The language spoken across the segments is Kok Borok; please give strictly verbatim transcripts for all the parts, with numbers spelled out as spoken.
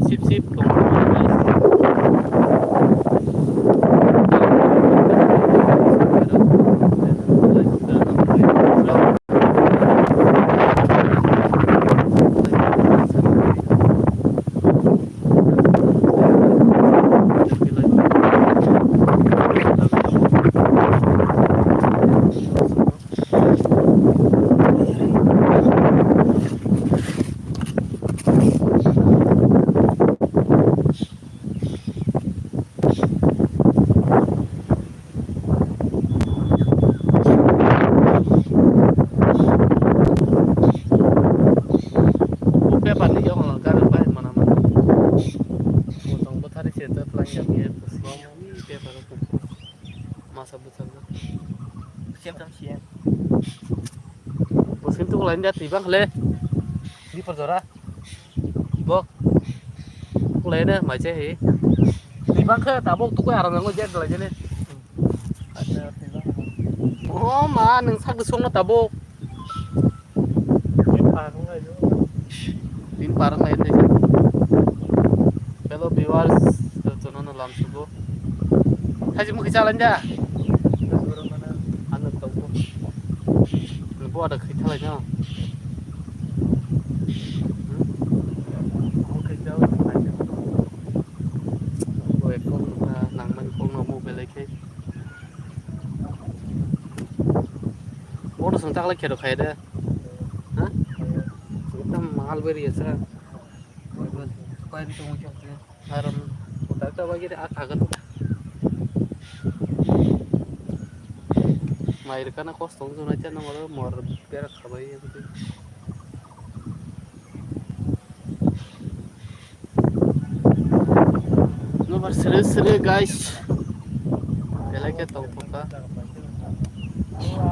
Sip sip. Paper ni yong lang gari pai mana mana. Motong bothari se ta tlang yang ye. Paper ko. Masa bwsajak. Same same same. Bwswk tuklaini da twi bang khle. Bipor jora. Bok. Tuklaini mai se hi. Twi bang khe tabok tukui aram nango jet lai jene. O ma nwng sak songno tabok. Tin parang lai tei. Hello viewers, jotono no lam sugo. Haji mukhi chalanja. Ano tau. Bo ada khai thalai no. Bo ekong nangmani kong no mobile lai khai. Auto swng chaklai khe rw khai de. Ha? Ekdam mal beri asa. Aram utak ta bagire a khagan. Mai rwkana kos tong jona cha nang oro mor bera khabai. Nobar sere sere guys. Belai khe tongthokha.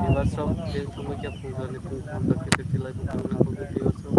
Dibar sok, din thumui khe phungjani phung phung khe khe tilai phung phung khe dibar sok.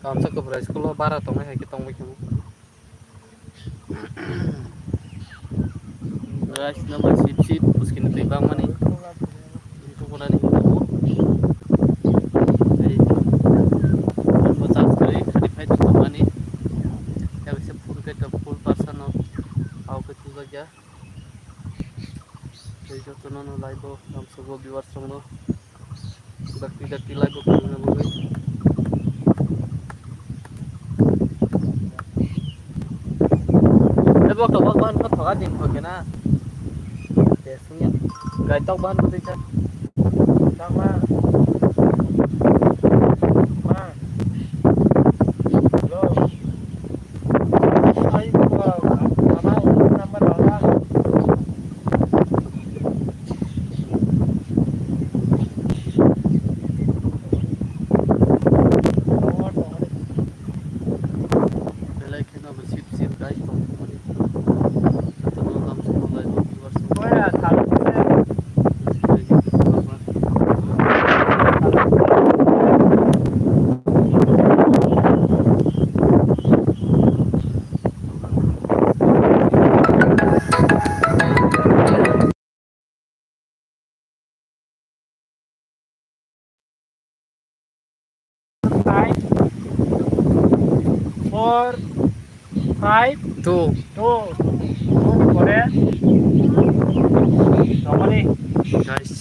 Kamsa kwbra school o bara tongnai hai khe tongbai khe. Guys, number sip sip, buskini twi bangmani. Tukunani hinwi. Ei, phone bo charge kwrwi, thirty five tongmani. Khe bisa phone khe to full percent no. Au khe tubakya. Tei jotono no live o, kamsa bo viewers rokno. Dakti dakti live o khulna bagwi. Ebo to bak ban ko thoga din ko kena. Te sungya. Gai tok ban ko dei ta. Tama. Ma. Hello. Ai ko mama number wala. Belai kheno bo sip sip guys tongthokmani. Jotono lam songno lai o viewers rok. Five, four, five, two. Two. Two pore normally. Guys.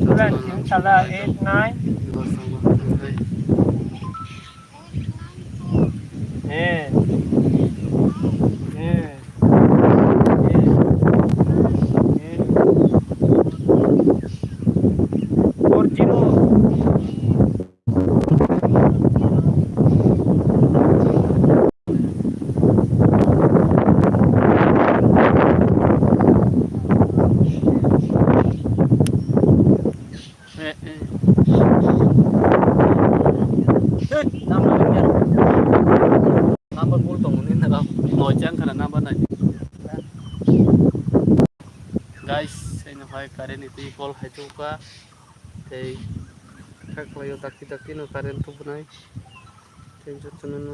Seven, six, seven, eight, nine. Bosong, bosong, guys. Eh. Eh. Eh. Eh. Four zero. Eno hai current ni twi call hai tongkha. Tei kha khlaio dakti dakti no current tubunai. Tei jotono no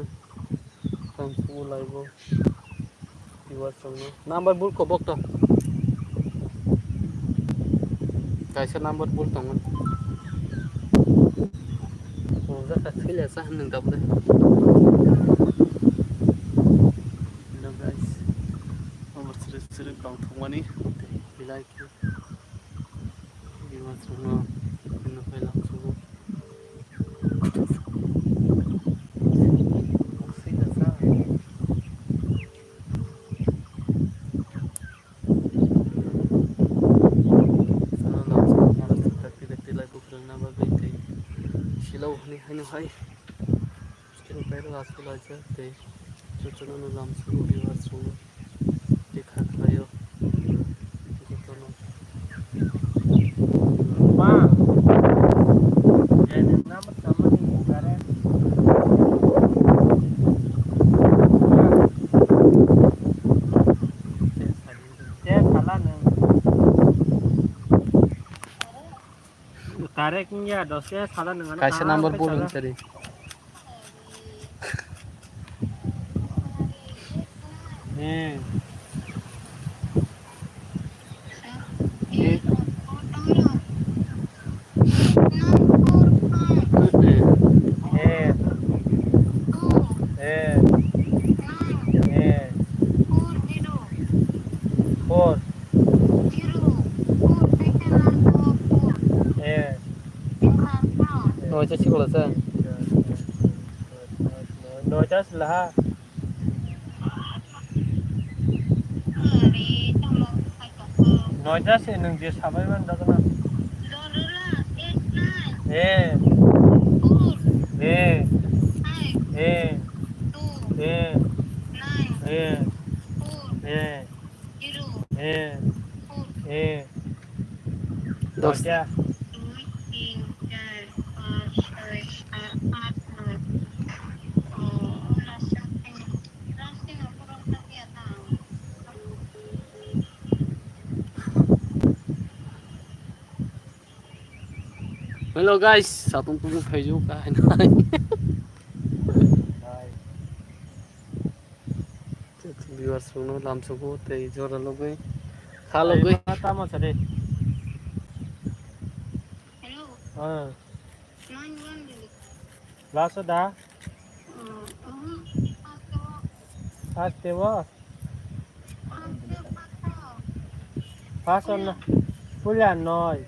tong sugo laibo. Viewers rok no number bul kobok to. Kaisa number bul tongo. Ujak ka sila sa hanung dabde. Hello guys. Number siri siri tong thumani. Belai khe. Viewers rok no. Ano kailam sugo. Silo hwnwi haino hai. Silo kairo aswk laijak tei jotono no lam sugo viewers rok no. Tei kha khlaio jotono. Ma. Jai nang nama sama ni kare. Te sala nang. Direct wngya, doske sala nang ano. Kaisa number bul wng sari. Eh. Eh. Eh. Eh. Eh. Four. Eh. Noita sikula sa. Noita silaha. Noita se nwng je sabai man dagana. Eh. Eh. Eh. Eh. Eh. Eh. Eh. Eh. Dos. Noita. Hello guys, satung tubu phaijo ka hai nai. Viewers rok no lamsogo tei jora logoi. Kha logoi. Tamo sade. Hello. Ah. Nine one. Laso da? Aste bo? Paso na. Puila noi.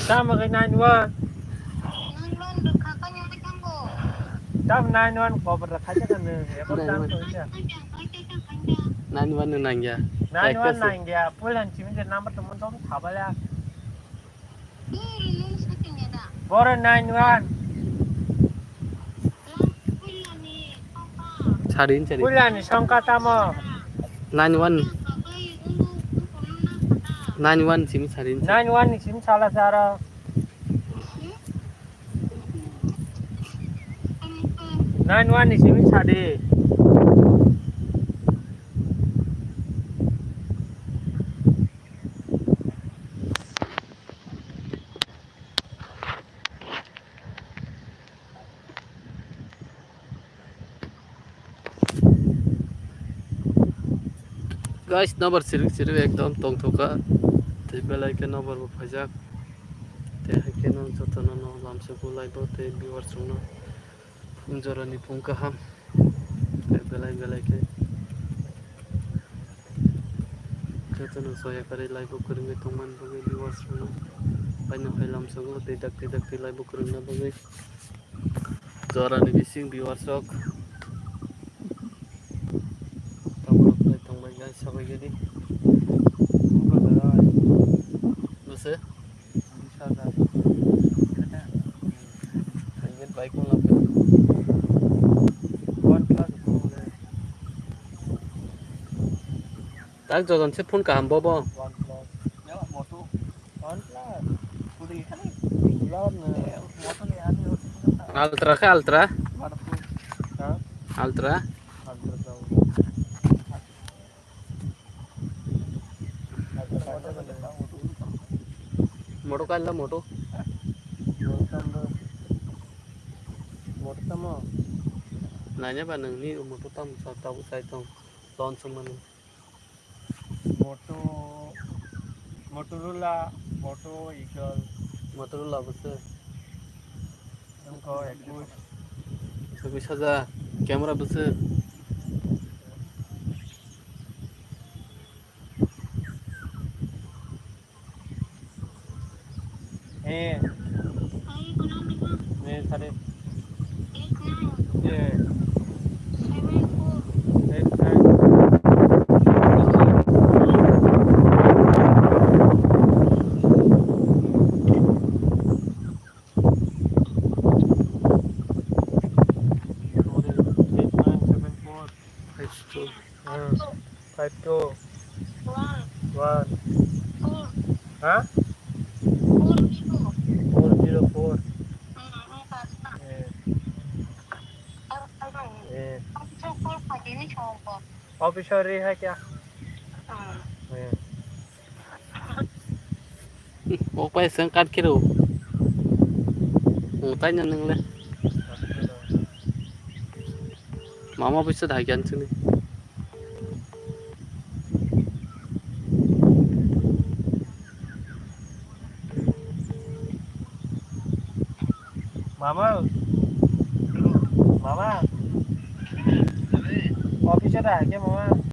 Tamo khe nine one. Tam nine one cover khaja kanu. Nine one. Nine one no nangya. Nine one nangya. Pulan chiminde number to mon tom thabala. Boro nine one. Sarin, sarin. Pulan songka tamo. Nine one. Nine one simi sarin. Nine one ni simi sala sara. Nine one ni simi sadi. Guys, nobar sirik sirik ekdom tongthokha. Tei belai khe nobar bo phaijak. Tei hai khe no jotono no lamsogo like bo tei viewers rok no phung jora ni phung kaham. Tei belai belai khe jotono soya kwrwi like bo kwrwngwi tongmani bagwi viewers rok no. Bai no hai lamsogo tei dakti dakti like bo kwrwngna bagwi. Jora ni bising viewers rok. Tamo rok tongbai guys, sabai gedi. Buse? Helmet bai kung lap. Tak jojon se phone kaham bobo. Ultra khe ultra? Ultra? Moto kaila moto. Moto tamo. Nanya ba nangni moto tamo sa tabu sai tong. Ton sumani. Moto, Motorola, Moto Eagle. Motorola bwswk. Wngkha ekush. Ekush hajar. Camera bwswk. Eh. Eh, sare. Eh. Eight nine. Eight nine seven four. Five two. Hmm. Five two. One. One. Four. Huh? Four zero. Four zero four. Hmm, hmm, hmm. Eh. Eh. Office ri hai kya? Hmm. Eh. Mok pai seng kat kiro. Mutai na nang le. Mama bisa dah kian sini. Mama. Mama. Office ada ke mama?